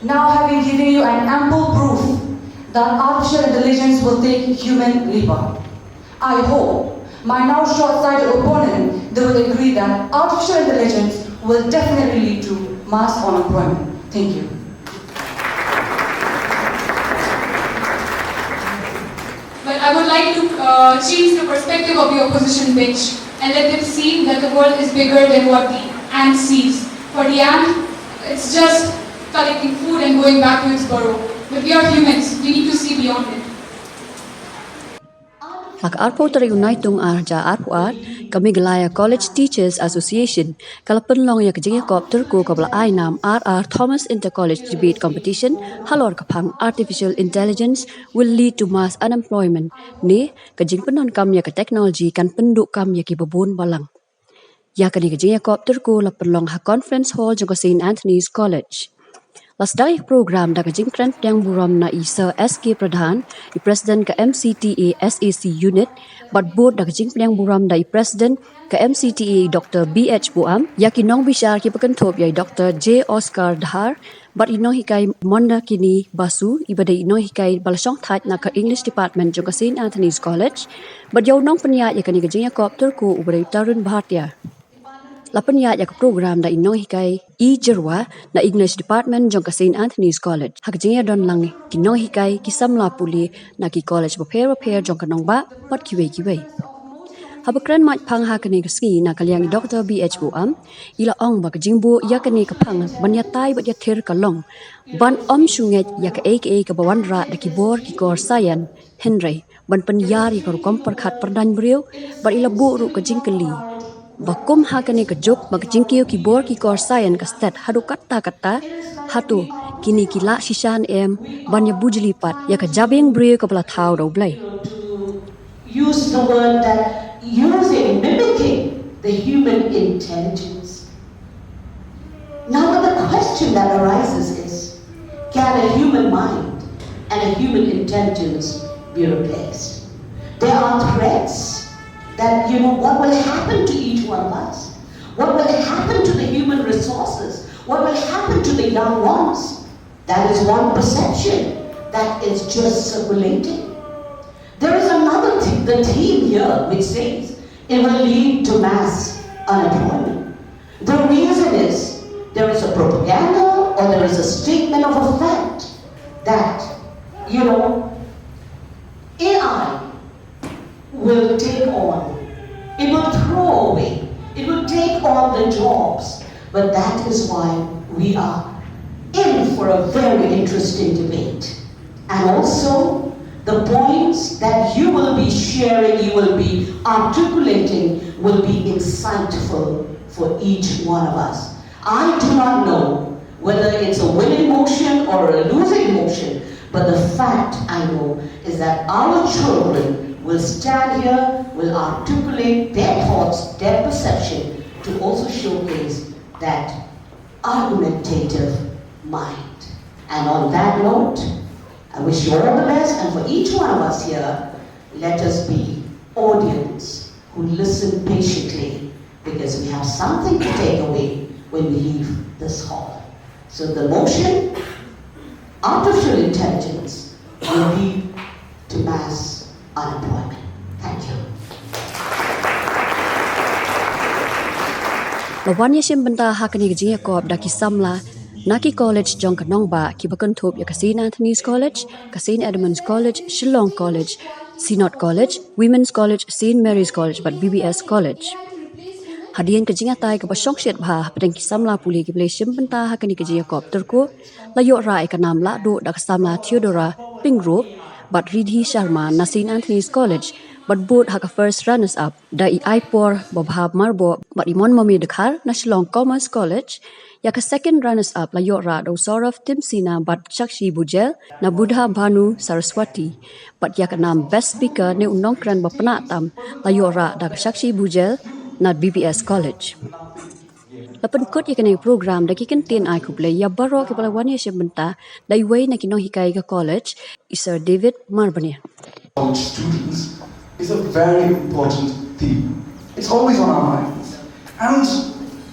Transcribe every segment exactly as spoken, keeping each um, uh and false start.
Now, having given you an ample proof that artificial intelligence will take human labor, I hope my now short-sighted opponent, they will agree that artificial intelligence will definitely lead to mass unemployment. Thank you. But I would like to uh, change the perspective of the opposition bench and let them see that the world is bigger than what the ant sees. For the ant, it's just collecting food and going back to its burrow. But we are humans, we need to see beyond it. Ha ka arphew tarik u Naitung ar hajar arphew ar, ka Meghalaya College Teachers Association ka la pynlong ïa ka jingïakop tyrko kaba la ai nam R R Thomas Inter College Debate Competition halor ka phang Artificial Intelligence will lead to mass unemployment ne ka jingpyndonkam ïa ka technology kan pynduh kam ïa kiba bun balang. Ïa kane ka jingïakop tyrko la pynlong ha Conference Hall jong ka Saint Anthony's College. La sdang ïa ka program da ka jingkren pdiang burom na i Sir S K Pradhan, i President ka M C T A S A C Unit, bad bud da ka jingpdiang burom da i President ka M C T A i Doctor B H Buam, ïa ki nongbishar kiba kynthup ïa i Doctor J Oscar Dhar, bad i nonghikai Mondakini Basu, iba dei i nonghikai ba la shongthait na ka English Department jong ka Saint Anthony's College, bad ïa u nongpynïaid ïa kane ka jingïakop tyrko uba dei u Tarun Bhartia. La pynïaid ïa ka program da i nonghikai I Jyrwa na English Department jong ka Saint Anthony's College. Ha ka jingïadon lang ki nonghikai, ki samla pule na ki college bapher bapher jong ka nongbah bad kiwei kiwei. Haba kren mait phang ha kane ka sngi na ka liang i Doctor B H Buam, i la ong ba ka jingbuh ïa kane ka phang ban ïatai bad ïathir ka long ban ym shu ngeit ïa kaei kaei kaba wanrah da ki bor ki kor saian, hynrei ban pynïar ïa ka rukom pyrkhat pyrdaiñ briew, bad i la buh ruh ka jingkylli ba kum ha kane ka juk ba ka jingkiew ki bor ki kor saian ka stet haduh katta katta, hato kine ki lah shisha ne em ban ïa bujli pat ïa ka jabieng briew kaba la thaw da U Blei. Use the word that using, mimicking the human intelligence. Now, but the question that arises is, can a human mind and a human intelligence be replaced? There are threats that, you know, what will happen to each one of us? What will happen to the human resources? What will happen to the young ones? That is one perception that is just circulating. There is another th- the theme here which says it will lead to mass unemployment. The reason is there is a propaganda or there is a statement of a fact that, you know, A I will take on, it will throw away, it will take on the jobs. But that is why we are in for a very interesting debate. And also, the points that you will be sharing, you will be articulating, will be insightful for each one of us. I do not know whether it's a winning motion or a losing motion, but the fact I know is that our children will stand here, will articulate their thoughts, their perception, to also showcase that argumentative mind. And on that note, I wish you all the best, and for each one of us here, let us be audience who listen patiently, because we have something to take away when we leave this hall. So the motion, artificial intelligence, will lead to mass unemployment. Thank you. La wan ïashim bynta ha kane ka jingïakop da ki samla na ki college jong ka nongbah kiba kynthup ïa ka Saint Anthony's College, ka Saint Edmund's College, Shillong College, Synod College, Women's College, Saint Mary's College bad B B S College. Hadien ka jingïatai kaba shongshit bha hapdeng ki samla pule kiba la shim bynta ha kane ka jingïakop tyrko, la ïoh rah ïa ka nam lahduh da ka samla Theodora Pyngrope bad Riddhi Sharma na Saint Anthony's College bad bud ha ka first runners up da i Aipor Babha Myrboh bad i Monmami Dkhar na Shillong Commerce College. Ïa ka second runners up la ïoh rah da u Saurav Timsina bad Shakshi Bujel na Buddha Bhanu Saraswati. Bad ïa ka nam best speaker ne u nongkren ba pynah tam la ïoh rah da ka Shakshi Bujel na B B S College. La pynkut ïa kane ka program da ki kyntien ai khublei ïa baroh kiba la wan ïashim bynta da iwei na ki nonghikai ka college, i Sir David Marbaniah. College students is a very important theme. It's always on our minds. And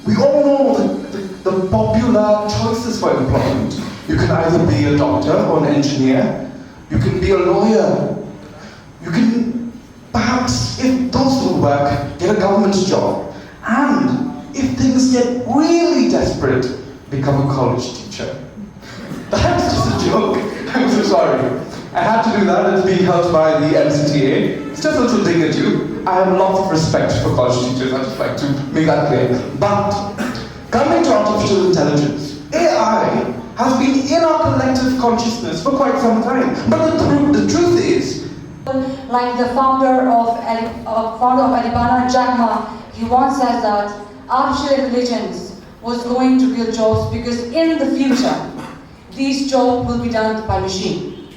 we all know the, the, The popular choices for employment. You can either be a doctor or an engineer, you can be a lawyer, you can perhaps, if those don't work, get a government job. And if things get really desperate, become a college teacher. That's just a joke. I'm so sorry. I had to do that. It's being helped by the M C T A. It's just a little dig at you. I have lots of respect for college teachers. I'd just like to make that clear. But coming to artificial intelligence, A I has been in our collective consciousness for quite some time. But the, tru- the truth is, like the founder of, uh, founder of Alibana, Jack Ma, he once said that artificial intelligence was going to kill jobs because in the future, these jobs will be done by machine.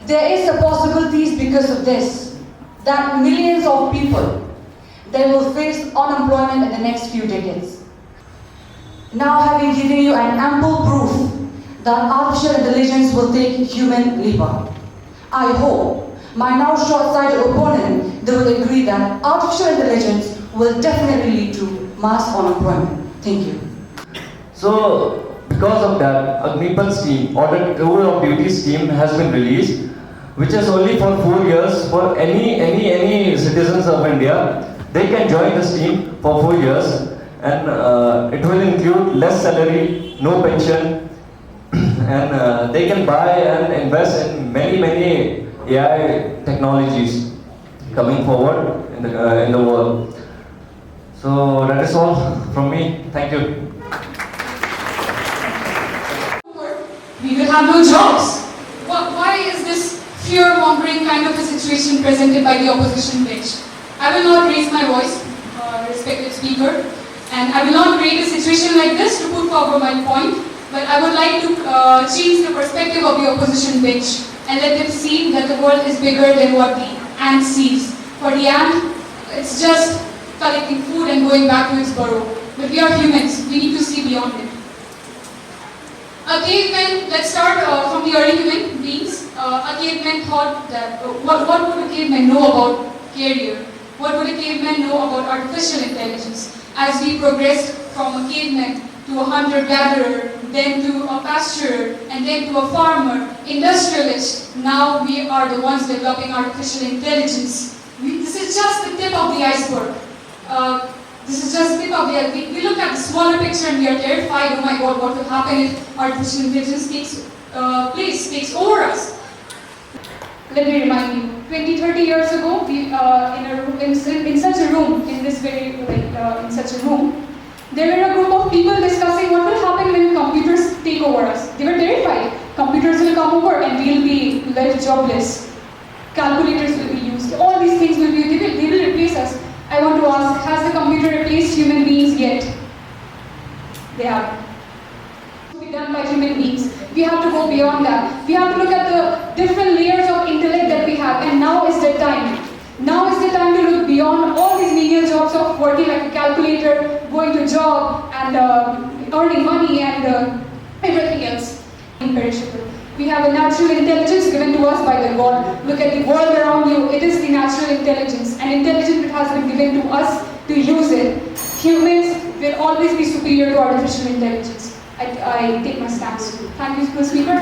There is a possibility because of this that millions of people, they will face unemployment in the next few decades. Now, having given you an ample proof that artificial intelligence will take human labor, I hope my now short-sighted opponent, they will agree that artificial intelligence will definitely lead to mass unemployment. Thank you. So, because of that, Agnipath scheme or the tour of duty scheme has been released, which is only for four years for any any any citizens of India. They can join the scheme for four years, and uh, it will include less salary, no pension, and uh, they can buy and invest in many many A I technologies coming forward in the uh, in the world. So that is all from me. Thank you. We will have no jobs. Why is this fear mongering kind of a situation presented by the opposition bench? I will not raise my voice, uh, respected speaker, and I will not create a situation like this to put forward my point, but I would like to uh, change the perspective of the opposition bench and let them see that the world is bigger than what the ant sees. For the ant, it's just collecting food and going back to its burrow. But we are humans, we need to see beyond it. A caveman, let's start uh, from the early human beings. Uh, a caveman thought that uh, what, what would a caveman know about career? What would a caveman know about artificial intelligence? As we progressed from a caveman to a hunter gatherer, then to a pasturer, and then to a farmer, industrialist, now we are the ones developing artificial intelligence. We, this is just the tip of the iceberg. Uh, this is just the tip of the iceberg. We, we look at the smaller picture and we are terrified, oh my god, what will happen if artificial intelligence takes uh, place, takes over us. Let me remind you, twenty, thirty years ago, we, uh, in, a, in, in such a room, in this very, like, uh, in such a room, there were a group of people discussing what will happen when computers take over us. They were terrified. Computers will come over and we'll be left jobless. Calculators will be used. All these things will be, they will, they will replace us. I want to ask, has the computer replaced human beings yet? They have. To be done by human beings. We have to go beyond that. We have to look at the different layers of intellect that we have, and now is the time. Now is the time to look beyond all these menial jobs of working like a calculator, going to job, and uh, earning money, and uh, everything else. Imperishable. We have a natural intelligence given to us by the God. Look at the world around you. It is the natural intelligence, an intelligence that has been given to us to use it. Humans will always be superior to artificial intelligence. I, I take my stance. Thank you, Mister Speaker.